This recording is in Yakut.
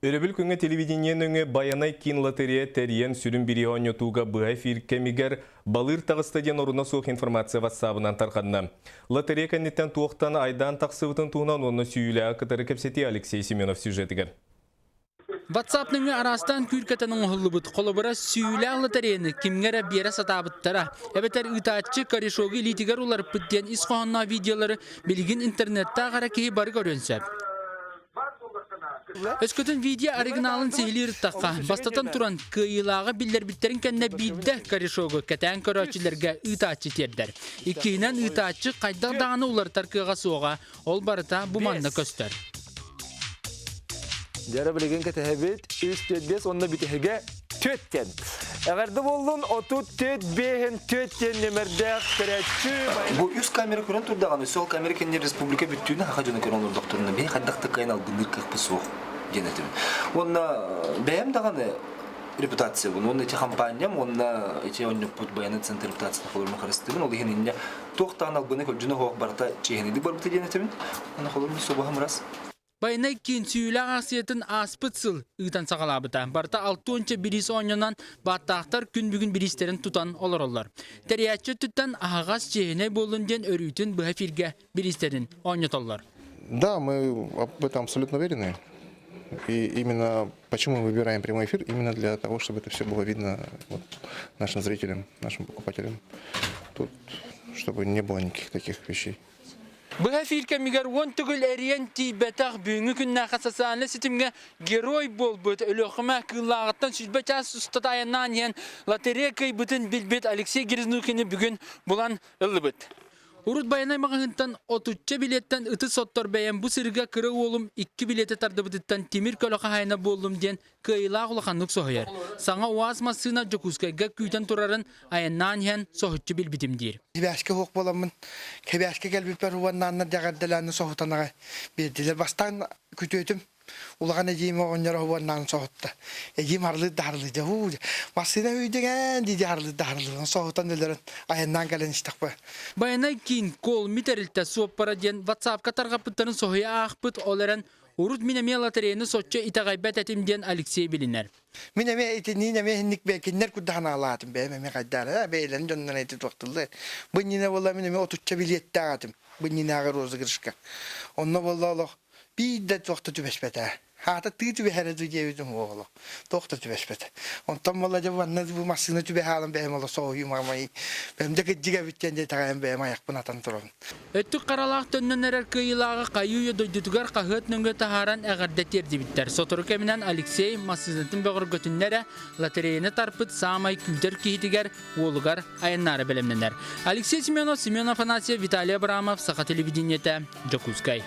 Өрөбүл күҥҥэ телевидение нөҥүө Байанай киин лотерея тэрийэн сүрүн бирииһи оонньотууга быһа эфир кэмигэр балыыр таҕыста диэн оруна суох информация ватсабынан тарҕанна. Лотерея кэнниттэн туохтан айдаан тахсыбытын туһунан уонна сүүйүүлээҕи кытары кэпсэтии Алексей Семенов сюжетигэр. WhatsApp нөҥүө араастаан күүркэтэн оҥоһуллубут холобура сүүйүүлээх лотереяны кимҥэ эрэ биэрэ сатаабыттара эбэтэр ыытааччы корешогу илиитигэр уларыппыт диэн ис хоһоонноох видеолары билигин интернеттаах эрэ киһи бары көрүөн сөп. Өскөтүн видео оригиналын сиһилии ырыттахха, бастатан туран, кыайыылааҕы биллэрбиттэрин кэннэ биирдэ корешогу кэтээн көрөөччүлэргэ ыытааччы тиэрдэр. Иккиһинэн, ыытааччы хайдах даҕаны уларытар кыаҕа суоҕа, ол барыта бу манна көстөр. Дьара билигин кэтэһэбит үс түөрт биэс уонна бүтэһигэ түөттэн. Эҕэрдэ буоллун 34 биэһин түөттэн нөмэрдээх көрөөччү. Бу үс камера көрөн турдаҕына, сол камера кэннэ республика бүттүүнэ саха дьоно көрөн олордохторуна, биһи хайдах да кыайан албынныыр кыахпыт суох диэн этим. Уонна бэйэм даҕаны репутациябын, уонна ити хампаанньам, уонна ити онньоппут баяны центр репутацията холорун харыстыыбын. Ол иһин инньэ туох даҕаны албыны көлдьүнэ суох барыта чиэһинэйдик барбыта диэн этибин. Уонна холорун суобаһым ырас. Байанай киин сүүйүүлээх аахсыйатын ааспыт сыл ыытан саҕалаабыта. Барыта алтыонча бириис оонньонон, бааттаахтар күн бүгүн бириистэрин тутан олороллор. Тэрийээччи өттүттэн аһаҕас, чиэһинэй буоллун диэн өрүүтүн быһа эфиргэ бириистэрин оонньотоллор. Да, мы в этом абсолютно уверены. И именно почему мы выбираем прямой эфир, именно для того, чтобы это все было видно вот, нашим зрителям, нашим покупателям. Тут, чтобы не было никаких таких вещей. Быһа эфир кэмигэр уон төгүл эрийэн тиийбэтэх бүгүҥҥү күннээххэ социальнай ситимҥэ герой буолбут Өлүөхүмэ Кыыллааҕыттан сүүрбэ чаас устата айаннаан иһэн лотерея кыайбытын билбит Алексей Грязнухины бүгүн булан ыллыбыт. Урут Байанай маҕаһыынтан отучча билиэттэн ытыс соттор бэйэм бу сырыыга кыра уолум икки билиэти тардыбытыттан тимир көлө хаһаайына буоллум диэн кыайыылаах улаханнык соһуйар. Саҥа УАЗ массыына Дьокуускайга күүтэн турарын айаннаан иһэн соһуччу билбитим диир. Кэбээскэ суох буоламмын, кэбээскэ кэлбиппэр уоннааннар дьэҕэрдэлээнни соһутан аҕай биэрдилэр. Бастаан күтүөтүм улахан эдьиийим оҕонньоро уоннаан соһутта. Эдьиийим харылыыр да харылыыр дьэ һуу массыына үүдэҥэн дии харылыыр да харылыыр соһутан өлөрөн айаннаан кэлэн истэхпэ. Байанай киин Колми тэрилтэ суоппара диэн ватсапка тарҕаппыттарын соһуйа аахпыт, ол эрэн Урут мин эмиэ лотереяны соччо итэҕэйбэт этим диэн Алексей билинэр. Мин эмиэ итинниин эмиэ инник бэйэ кинилэр курдук санаалаатым бэйэм эмиэ хайдаары бэйэлэрин дьоннорун эти туохтуллар. Бу иннинэ буолла мин эмиэ отучча билиэттээх этим. Бу иннинээҕи розыгрышка. Онно буолла олох биир да туох да түбэспэтэ. Аата тыы түбэһэрэ дуу диэбитим олох. Туох да түбэспэтэ. Онтон буолла дьэ манна бу массыына түбэһэ бэйэм олох соһуйум амай. Бэйэм дьэ кырдьык эбит диэн итэҕэйэн бэйэм айахпын атан турабын. Өттүк харалаах төннөн эрэр кыайыылааҕы хайыы-үйэ дойдутугар хаһыат нөҥүө таһааран эҕэрдэ тиэрдибиттэр. Сотору кэминэн Алексей массыынатын бөҕөргөтүннэ эрэ лотереяны тарпыт саамай күүтэр киһитигэр уолугар айаннаары бэлэмнэнэр. Алексей Семенов, Семен Афанасьев, Виталий Абрамов, Саха телевидениетэ, Дьокуускай.